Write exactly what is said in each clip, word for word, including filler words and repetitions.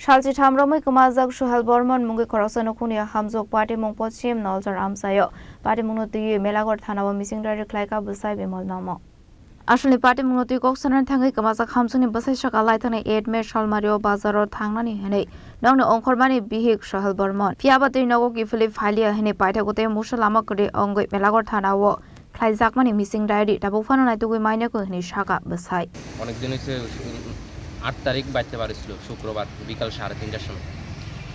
Salchi tham romwi kwmajak Suhel Bormon mungwi khoroksa nukhungni hamjwk patimung pochim Nolchor amchaio. Patimungno twiwi Melaghor thanao missing diary khlaikha bwsai Bimal Nangmo. Asolni patimungno twi kok sanani thangwi kwmajak hamjwkni bwsai saka laithangni eight May salmario bazaro thangnani hwnwi nokni ongkhormani bihik Suhel Bormon. Phiyaba twi nogo kiphilwi phailiya hwnwi paithakgwi tei musa lama kwrwi wngwi Melaghor thanao khlaijakmani missing diary tabuk phano naitugwi mainyago hwnwi saka bwsai. অনেক দিন হয়েছে, উম, আট তারিখ বাড়িতে বাড়ি ছিল, শুক্রবার বিকাল সাড়ে তিনটার সময়।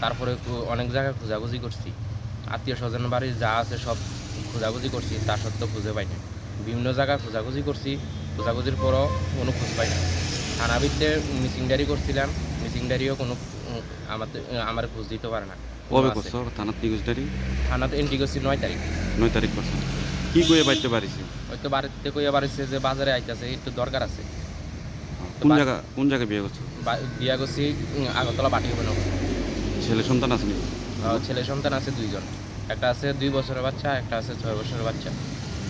তারপরে খু-, অনেক জায়গায় খোঁজাখুঁজি করছি, আত্মীয় স্বজন বাড়ি যা আছে সব খোঁজাখুঁজি করছি, তা সত্ত্বেও খুঁজে পাই না। বিভিন্ন জায়গায় খোঁজাখুঁজি করছি, খোঁজাখুঁজির পরও কোনো খোঁজ পাই না। থানা ভিত্তিতে মিসিং ডায়েরি করছিলাম, মিসিং ডায়েরিও কোনো, উম, আমাদের, আমার খোঁজ দিতে পারে না। কবে কোনো আছে। করছো থানাত নিখোঁজ ডায়েরি? থানাতে এন্ট্রি করছি নয় তারিখ। নয় তারিখ করছো। কি কয়ে বাড়িতে বাড়িছে? হয়তো বাড়িতে কইয়া বাড়িছে যে বাজারে আইতাছে, একটু দরকার আছে। কোন বা- জায়গা, কোন জায়গায় বিয়ে করছো? বা-, বিয়া করছি, উম, আগরতলা বাটিভবন। ছেলে সন্তান আছে নাকি? আহ, ছেলে সন্তান আছে দুইজন, একটা আছে দুই বছরের বাচ্চা, একটা আছে ছয় বছরের বাচ্চা।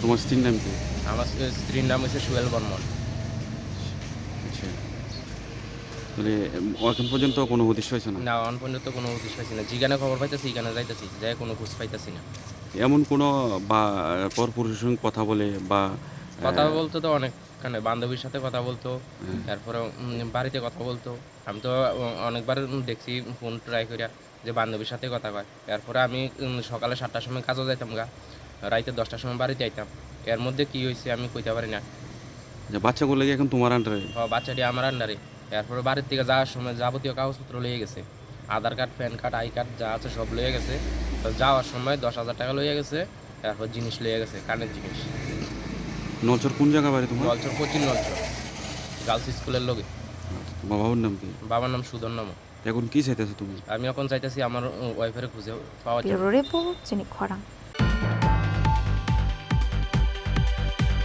তোমার স্ত্রীর নাম কি? আমার স্ত্রীর নাম হচ্ছে সুয়েল বর্মন। আচ্ছা। তাহলে, উম, এখন পর্যন্ত কোনো হদিশ পাইছো না? না, এখন পর্যন্ত কোনো হদিশ পাইছি না। যেখানে খবর পাইতেছি, এখানে যাইতেছি, যাই কোনো খোঁজ পাইতেছি না। এমন কোনো বা, আহ, পর পুরুষের সঙ্গে কথা বলে বা, কথা আহ, বলতে তো অনেক, মানে, বান্ধবীর সাথে কথা বলতো, হুম। তারপরে, উম, বাড়িতে কথা বলতো। আমি তো অ-, অনেকবার, উম, দেখছি ফোন ট্রাই করিয়া যে বান্ধবীর সাথে কথা কয়। এরপরে আমি, উম, সকালে সাতটার সময় কাজে যাইতাম গা, রাইতে দশটার সময় বাড়িতে আইতাম। এর মধ্যে কি হয়েছে আমি কইতে পারি না। আচ্ছা, বাচ্চাগুলো কি এখন তোমার আন্ডারে? হ, বাচ্চাটি আমার আন্ডারে। এরপরে বাড়ির থেকে যাওয়ার সময় যাবতীয় কাগজপত্র লইয়া গেছে, Aadhaar card, PAN card, I card যা আছে সব লইয়া গেছে। তো যাওয়ার সময় দশ হাজার টাকা লইয়া গেছে, এরপর জিনিস লইয়া গেছে, কানের জিনিস। নলছর কোন জায়গা বাড়ি তোমার? নলছর, পশ্চিম নলছর, গার্লস স্কুলের লগে। আচ্ছা, তোমার বাবার নাম কি? বাবার নাম সুধন নামক। এখন কি চাইতেছো তুমি? আমি এখন চাইতেছি আমার, উম, ওয়াইফের খুঁজে পাওয়ার জন্য। Bureau report, Chini Khorang.